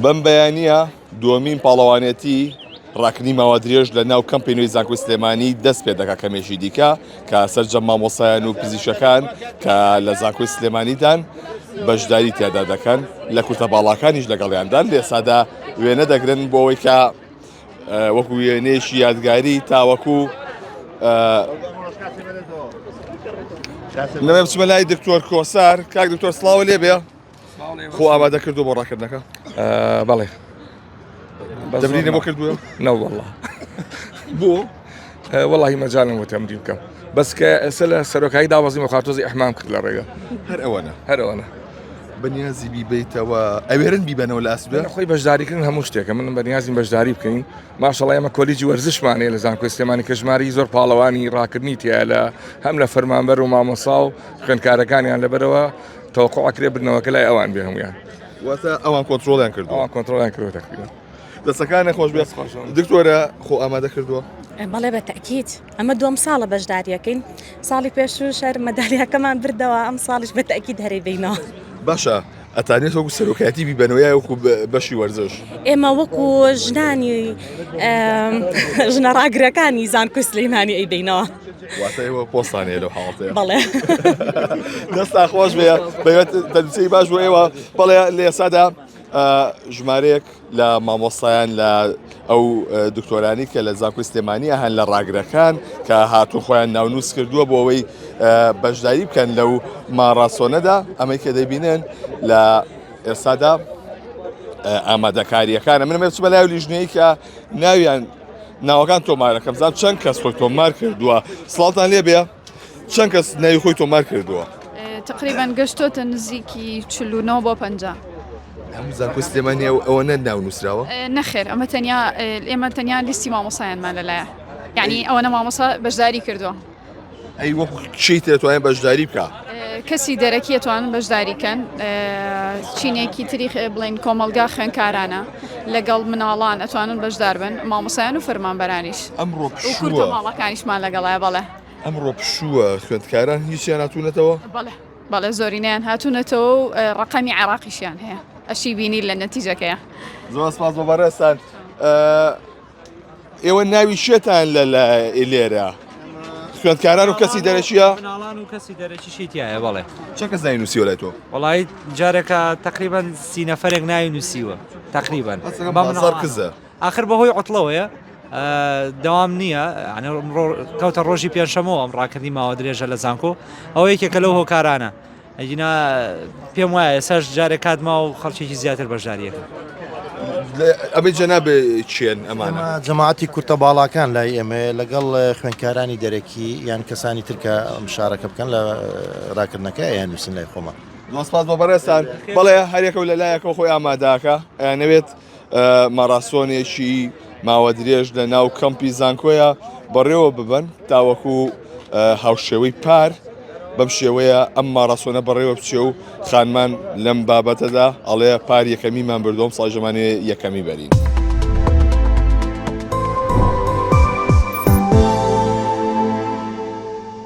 بەم بەیانییە دووەمین پاڵەوانێتی ڕاکردنی ماوە درێژ لە ناو کەمپی نوێی زانکۆی سلێمانی دەست پێ دەکات کەمێکی دیکە کە سەرجەم مامۆستایان و پزیشکەکان کە لە زانکۆی سلێمانیدان بەشداری تیادا دەکەن لە کورتە باڵاکانیش لەگەڵیاندان لێسادا وێنە دەگرن بۆ ئەوەی کە وەکو وێنەیەکی یادگاری تاوەکو نەمێ بچمە لای دکتۆر کۆسار کاک دکتۆر سڵاوە لێ بێ خۆ ئامادە کردو بۆ ڕاکردنەکە بەڵێ تەمرینە بۆ کردووە نەوەڵا بۆ وەڵی مەجالم بۆ تەمرین بکەم بەس کە ئێستا لە سەرۆکایی دابەزیمە خاتۆزی ئەحمام کرد لە ڕێگە هەر ئەوەنە هەر ئەوەنە بەنیازی بیبیتەوە ئەوێرن بیبەنەوە لە ئاسوێ خۆی بەشداریکردن هەموو شتێکە من بەنیازیم بەشداری بکەین ماشەڵا ئێمە کۆلیجی وەرزشمان هەیە لە زانکۆی سلێمانی کە ژمارەی زۆر پاڵەوانی ڕاکردنی تیا لە هەم لە فەرمانبەر و مامۆسا و خوێندکارەکانیان لەبەرەوە تەوەقع ئەکرێ بردنەوەکە لای ئەوان بێ هەمویان واتە ئەوان کۆنترۆڵیان کردووە ئەوان کۆنترۆڵیان کردووە تەقریبا دەستەکانە خۆش بێت دکتۆرە خۆ ئامادە کردووە بەڵێ بە تەئکید ئەمە دووەم ساڵە بەشداریەکەین ساڵی پێشوو شەر مەدالیاکەمان بردەوە ئەم ساڵیش بە تەئکید هەرەی بینەوە باشە ئەتانێت وەکو سەرۆکایەتی بیبەنەوە یا وەکو بەشی وەرزش؟ ئێمە وەکو ژنانی ژنە ڕاگرەکانی زانکۆی سلەیمانی ئەیبەینەوە. واتە ئێوە پۆستان هەیە لەو حاڵەتەیە؟ بەڵێ. دەستان خۆش بێ بەیوەت تەندروستی باش بۆ ئێوە بەڵێ لە ئێستادا ژمارەیەک لە مامۆستایان لە ئەو دکتۆرانی کە لە زانکۆی سلێمانی هەن لە ڕاگرەکان کە هاتوون خۆیان ناونووس کردووە بۆ ئەوەی بەشداری بکەن لەو ماڕاسۆنەدا ئەمەی کە دەبینن لە ئێستادا ئامادەکاریەکانە من بچمە لای لیژنەیە کە ناویان ناوەکان تۆمارەکەم زان چەند کەس خۆی تۆمار کردووە سڵاوتان لێ بێ چەند کەس ناوی خۆی تۆمار کردووە؟ تقریبا گەشتۆتە نزیکی 49 بۆ 50. هەموو زانکۆی سلێمانی ئەوە نە ناو نووسراوە؟ نەخێر ئەمە تەنیا ئێمە تەنیا لیستی مامۆسایانمان لەلایە یعنی ئەوەنە مامۆسا بەشداری کردووە. ئەی وەکو کێی تر توانێت بەشداری بکە؟ کەسی دەرەکی توانن بەشداری کەن چینێکی تری بڵین کۆمەلگا خوێنکارانە لەگەڵ مناڵان ئەتوانن بەشدار بن مامۆسایان و فەرمانبەرانیش ئەمڕۆ پشووە ماڵەکانیشمان لەگەڵایە بەڵێ. ئەمڕۆ پشووە خوێندکاران هیچیان هاتوونەتەوە؟ بەڵێ بەڵێ زۆرینەیان هاتوونەتەوە و ڕقەمی عێراقیشیان هەیە ئەشی بینی لە نەتیجەکەیە. زۆر سپاس بۆ بەڕێزتان. ئێوە ناوی شێتان لە لێرە خوێندکاران و کەسی دەرەکیە؟ مناڵان و کەسی دەرەکیشی تایە بەڵێ. چەند کەس ناوی نووسیوە لای تۆ؟ وەڵی جارێکە تقریبا سی نەفەرێک ناوی نووسیوە تقریبا. بازاڕ کزە. ئاخر بەهۆی عوتڵەوەیە دەوام نییە کەوتە ڕۆژی پێنجشەمەوە ئەم ڕاکردنی ماوە درێژە لە زانکۆ ئەوە یەکێکە لەو هۆکارانە ئەگینا پێم وایە ئێساش جارێک کات ما و خەڵکێکی زیاتر بەشداریەکە ئەمەی جەناب چێن ئەمانە جەماعەتی کورتە باڵاکان لای ئێمە لەگەڵ خوێندکارانی دەرەکی یان کەسانی ترکە شارەکە بکەن لە ڕاکردنەکە یان نووسن لای خۆمان. زۆر سپاس بۆ بەڕێزتان بەڵێ هەریەکە و لە لایەکەوە خۆی ئاماداکە ئەیانەوێت ماراسۆنێکی ماوە درێژ لە ناو کەمپی زانکۆیە بەڕێوە ببەن تاوەکو هاوشێوەی پار بەم شێوەیە ئەم ماراسۆنە بەڕێوە بچێ و خانمان لەم بابەتەدا ئەڵێ پار یەکەمیمان بردۆم ساژەمانێ یەکەمی بەرین.